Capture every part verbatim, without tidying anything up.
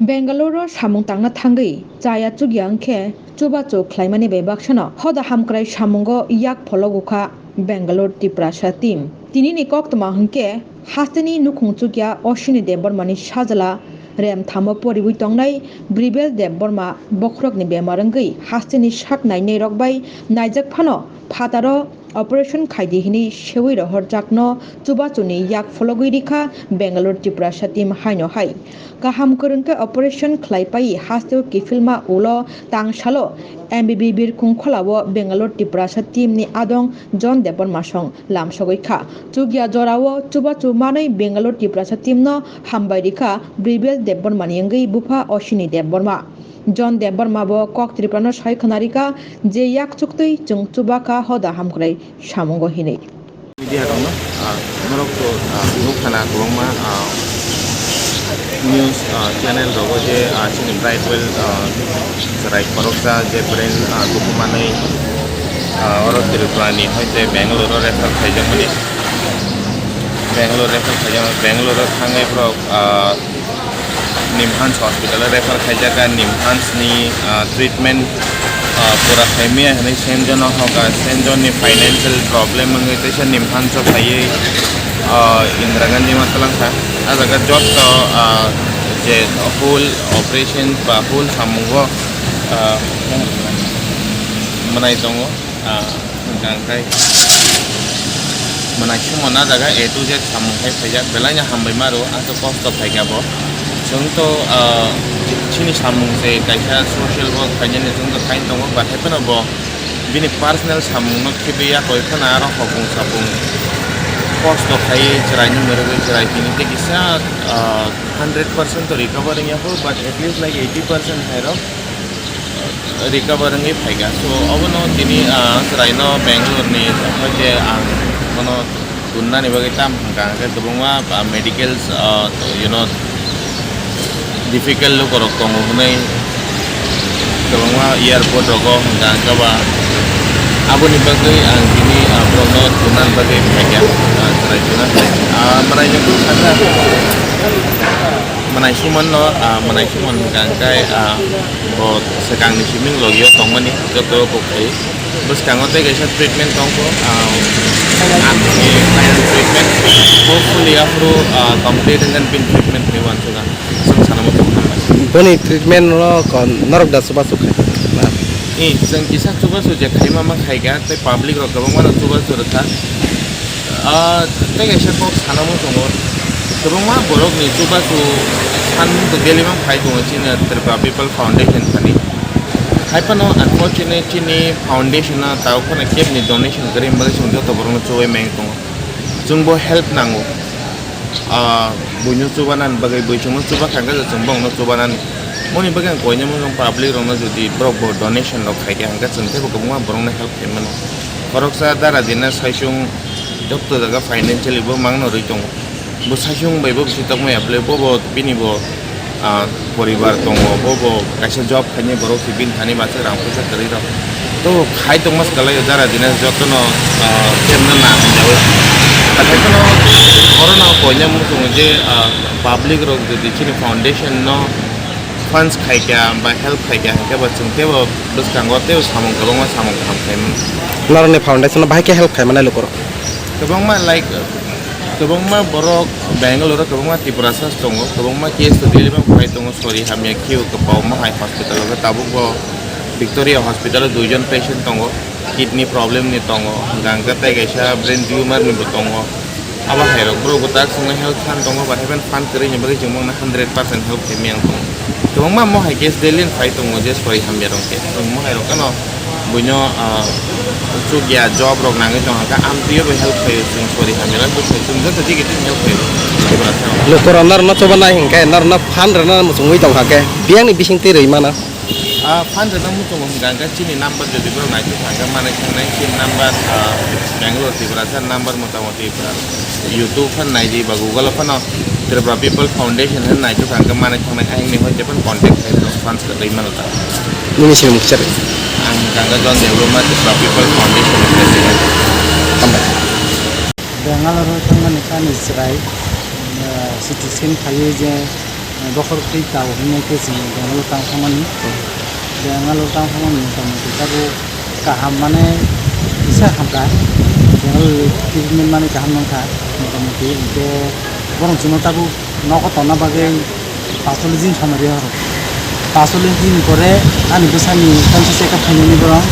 Bangalore-o samung tangna thangwi chaya chukya wngkhe chubachu khlaimani bai baksano hoda hamkrai samungo yak phologo kha Bangalore Tiprasa team. Tinini koktwma hwnkhe hasteni nukhung chukya Ashwini Debbarmani sajla remthamo poriwi tongnai Bribel Debbarma bokhorokni bemar wngwi hasteni sak nainairok bai naijak phano phataro operation khaidi hinwi sewi rohorjakno chubachuni yak phologwi rikha Bangalore Tiprasa team haino hai. Kaham kwrwng khe operation khlai pai hasteo kiphilma ulo tangsalo M B B birkhung kholao Bangalore Tiprasa team ni adong John Debbarma song lamsogwi kha. Chukya jorao chubachu manwi Bangalore Tiprasa team no hambai rikha Bribel Debbarma ni wngwi bupha Ashwini Debbarma. John Debbarma bo Kok Tripura no sai khwna rikha je yak chuktwi chwng chubakha hoda hamkrai samungo hinwi. Media rokno, ah, norok to, ah, nukha na kwbangma, ah, news, ah, channel rogo je, ah, chini Brightwell, ah, chwrai khoroksa je brain, ah, dukumanwi, ah, oro Tripura ni hoite Bangalore o refer khaijakmani. Bangalore refer khaijak, Bangalore o thangwi borok, ah, Nimhans hospital o refer khaijak, ah, Nimhans ni, ah, treatment, ah, pura khaimaya hinwi Senjon no hoka, Senjon ni financial problem wngwi teisa Nimhans o phaiwi, ah, Indira Gandhi ma twlang kha. Ah jaga jotto, ah, je whole operation ba whole samungo, ah, mwnai tongo. Ah, hwnkha hwnkhe mwnai sumon ah jaga A to Z samung khai phaijak, belai no hambai ma rwo, aswk kosto phaikha bo. Chwng to, ah, chini samung se kaisa social work khainani chwng to khain tongo, but hai phano bo bini personal samung no khibiya koi phano aro hopung sapung kosto khai chwrai ni mwrwgwi chwrai tini tei kisa, ah, hundred percent to recover wngya kho, but at least like eighty percent hai rok recover wngwi phaikha. So, obono tini, ah, chwraino Bangalore ni tongkha je ang bono tunnani bagwi tam hwnkha hwnkhe kwbangma, ah, medicals, ah, you know, difficult lukorok tongo hwnwi kwbangma airport rogo hwnkha hwnkhe ba aboni bagwi ang tini, ah, borokno tunnani bagwi phaikha, ah, chwrai tuna. Ah, mwnai jwk sakha. Mwnai sumanno, ah, mwnai suman hwnkha hwnkhe, ah, bo swkangni simi logio tongmani joto kok khai. Bwskango tei kaisa treatment tongkho, ah, athini final treatment. Hopefully aphuru, ah, complete wngkhan bini treatment hinwi uansukha. Chwng sana muchung hambai. Boni treatment no kon norok da chubachu khai? Na. Eh, chwng kisa chubachu je khaima ma khaikha tei public rok kwbangma no chubachu rwkha. Ah, tei kaisa kok sana muchungo, kwbangma borokni chubachu san daily mang phai tongo chini Tripura People Foundation thani. Hai phano unfortunately chini foundation-o tabuk phano kebni donation kwrwi, hwnba khe chwng joto borokno chubai meng tongo. Chwngbo help nango. Ah, buino chubanani bagwi, bui chwngno chuba kha hwnkhe chwngbo chwngno chubanani. Moni bagwi ang koinai mano public rokno jodi borok bo donation rok khaikha hwnkhe chwng teibo kwbangma borokno help khaimano. Khoroksa dara dina saichung jotto jaga financially bo mangno rwi tongo. Bo saichung bai bo bisi tokmaya bwle bobo bini bo, ah, poribar tongo, bobo kaisa job khainai borok se bini thani masa rang puisa kwrwi rok. To khai tongma swkalaio dara dina jotono, ah, kemno na hamjawi. Naithai kheno oro no koinai muchungo je, ah, public rok jodi chini foundation no funds khaikha ba help khaikha hwnkhe bo chwng teibo bwskango teibo samung kwbangma samung kaham khaimano. Norokni foundation no bahai khe help khaimanai lukurok? Kwbangma, like, kwbangma borok Bangalore o kwbangma Tiprasa tongo, kwbangma case to daily bang phai tongo, sori hamya khio kwpao ma hai hospital o, tabuk bo Victoria hospital o duijon patient tongo, kidney problem ni tongo, hwnkha hwnkhe tei kaisa brain tumor ni bo tongo. Abo hai rok borok bo tak songno help khan tongo, ba heaven fund kwrwi ni bagwi chwng mangna hundred percent help khaimani ang tongo. Kwbangma mo hai case daily phai tongo je sori hamya rok khe. Chwng mo hai rok kheno buino, ah, chukya job rok nangwi tong kha, amtwio bo help khaio chwng sori hamya rok, chwng joto digi digi help khaio. Lukurok norokno chubanai hinkhe norokno fund rwna muchungwi tong kha khe biyangni bisingtwi rwi mano. Ah, fund rwna muchungo hwnkha hwnkhe chini number jodi borok naithok kha hwnkhe manai thangnai chini number, ah, Bangalore Tiprasa number motamoti, ah, YouTube phan naidi ba Google phano Tripura People Foundation hwn naithok kha hwnkhe manai thangnai ayangni hoi jephano contact khai borok funds kwtwi mano ta. Nini sinimung kichar? Ang hwnkha hwnkhe John Debbarma, Tripura People Foundation ni president. Hambai. Bangalore o thangmani kani chwrai, ah, C T scan khaiwi je, Bokhortwi tao hwnwi khe chwng Bangalore tang thangmani. Bangalore tang thangmani motamoti tabuk kaham, mane kisa hamkha. Bangalore treatment mani kaham nangkha motamoti. Hinkhe borok chwngno tabuk nogo tonna bagwi pasolwi din somai rw horo. Pasolwi din pore ani bwsani cancer check up khainani borok,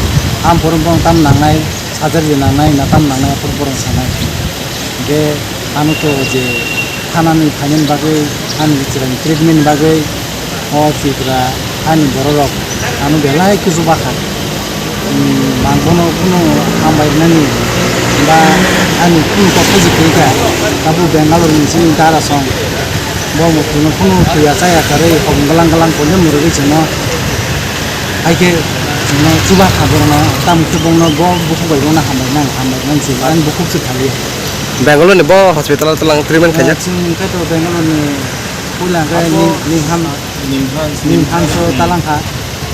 am borok, borok tam nangnai, surgery nangnai, na tam nangnai, aphuru borok sanai. Hinkhe ano to je thanani phainani bagwi, ani chwraini treatment ni bagwi o Tripura ani bororok ano belai kuchuba kha. Hmm, mang bono kunu hambai rwnani ba ani kunu kok khaijak kha, abo Bangalore ni chini dara song. Bo mukhungno kunu thuya chaya karwi hom glang glang kole murugwi chwngno. Hai khe chwngno chuba kha borokno, tamo khe bongno bo bukhuk bai bono hambai nang, hambai nang se, ani bukhuk se thaliya. Bangalore ni bo hospital o twlang treatment khaijak? Ah, chwng khe to Bangalore ni puila khe ni, ni ham, ni ham so talang kha.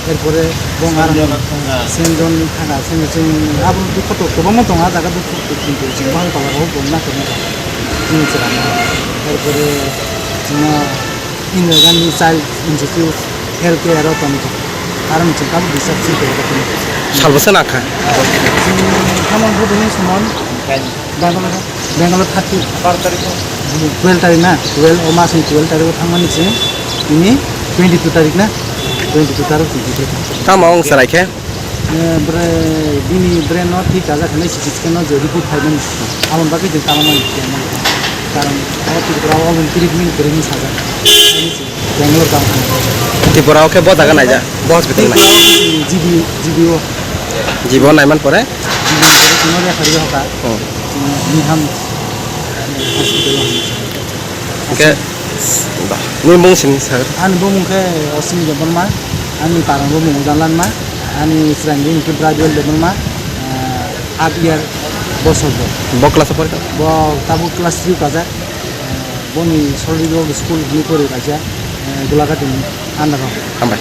Erpore bong ar Saint John thanga, Saint John thanga, Saint John chwng abo dukho to kwbangma tongo, ah jaga dukho to chwng to chwng bahai pala rok bo na kwbangma chini chwrang. Erpore chwngno Indira Gandhi Child Institute Health Care o tongkha. Aro ni chwng tabuk research chwng tongkha. Salbwsa nangkha? Chwng tamo budini sumon Bangalore, Bangalore thirty. Twelve tarik na? Twelve, o mas ni twelve tarik o thangmani chwng tini twenty two tarik na? Twenty two tarik chwng tini. Tamo wng chwrai khe? Eh, bre, bini brain no thik kajak hinwi C T scan no je report phaimani. Aboni bagwi chwng tamo mani. Karon o Tripura o treatment kwrwini sajak. Bangalore tamo. Tripura o khe bo jaga naija, bo hospital nai. Tripura o G B, G B O. G B O naiman pore? G B O pore chwngno refer rwkha. Oh. Chwng Niham hospital o. Hwnkhe, ba, nini bung sini sir? Ani bumung khe Osimi Debbarma, ani parang bumung Udalanma, ani chwraini bumung khe Brajwel Debbarma, ah, eight year bosor bo. Bo class o porikha? Bo tabuk class three o kajak, ah, boni Solid Road School hwnwi pori kaisa, ah, Gulagati ni under o. Hambai.